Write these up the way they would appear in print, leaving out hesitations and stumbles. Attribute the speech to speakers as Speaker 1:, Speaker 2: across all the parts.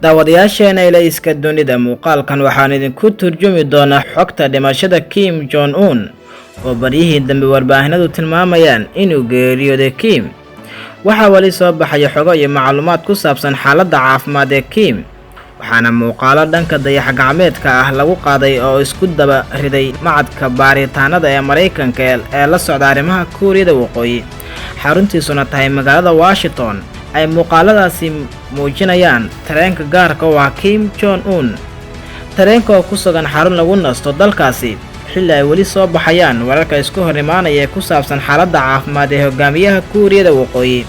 Speaker 1: Daawadayaasheena Ilayska Dunida, muuqaalkan waxaan idinku turjumi doonaa xogta dhimashada Kim Jong Un oo baryihii dambe warbaahinadu tilmaamayaan inuu geeriyooday Kim. Waxaa weli soo baxaya xogo iyo macluumaad ku saabsan xaaladda caafimaad ee Kim, waxaana muuqaalo dhanka dayax-gacmeedka ah lagu qaaday oo isku daba riday macadka baaritaanada ee Maraykanka ee la socda arrimaha Kuuriyada Waqooyi, xaruntiisuna tahay magaalada Washington, ay muuqaaladaasi muujinayaan tareenka gaarka oo ah Kim Jong Un, tareenka oo ku sugan xarun lagu nasto dalkaasi, xilli ay weli soo baxayaan wararka isku hor imaanaya ee ku saabsan xaaladda caafimaad ee hogaamiyaha Kuuriyada Waqooyi.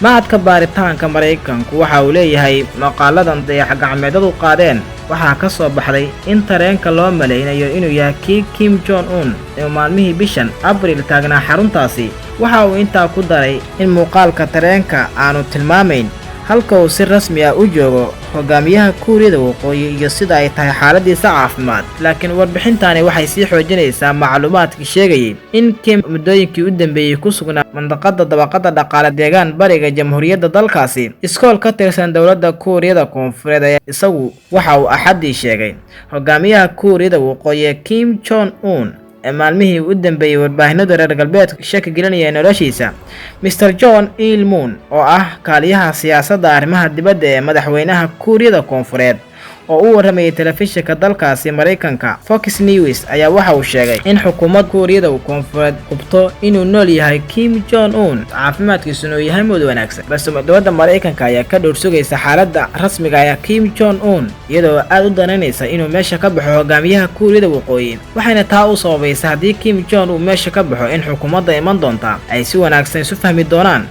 Speaker 1: Macadka baaritaanka Maraykanku waxa uu leeyahay muuqaaladan dayax-gacmeedadu qaadeen waxaa ka soo baxday in tareenka loo malaynayo inuu yahay kii Kim Jong Un ee maalmihii bishan Abriil taagnaa xaruntaasi. Waxa uu intaa ku daray in muuqaalka tareenka aanu tilmaamayn halka uu si rasmi ah u joogo hogaamiyaha Kuuriyada Waqooyi iyo sida ay tahay xaaladiisa caafimaad, laakiin warbixintani waxay sii xoojinaysaa macluumaadkii sheegayay in Kim muddooyinkii u dambeeyey ku sugnaa mandaqada dabaqada dhaqaale deegaan bariga jamhuuriyadda dalkaasi. Iskool ka tirsan dowladda Kuuriyada Koonfureed ayaa isagu waxa uu Axaddii sheegay hogaamiyaha Kuuriyada Waqooyi ee Kim Jong Un ee maalmihii u dambeeyey warbaahinadu reer galbeedka shaki gelinaya noloshiisa, Mr John Il Moon, oo ah kaaliyaha siyaasadda arrimaha dibadda ee madaxweynaha Kuuriyada Koonfureed, oo u warramayay telefishinka dalkaasi Maraykanka Fox News, ayaa waxa uu sheegay in xukuumadda Kuuriyada Koonfureed hubto inuu nool yahay Kim Jong Un, caafimaadkiisuna uu yahay mid wanaagsan, balse dowladda Maraykanka ayaa ka dhowr sugaysa xaaladda rasmiga ah ee Kim Jong Un, iyadoo aad u danaynaysa inuu meesha ka baxo hogaamiyaha Kuuriyada Waqooyi, waxayna taa u sababaysa haddii Kim Jong uu meesha ka baxo in xukuumadda iman doonta ay si wanaagsan isu fahmi doonaan.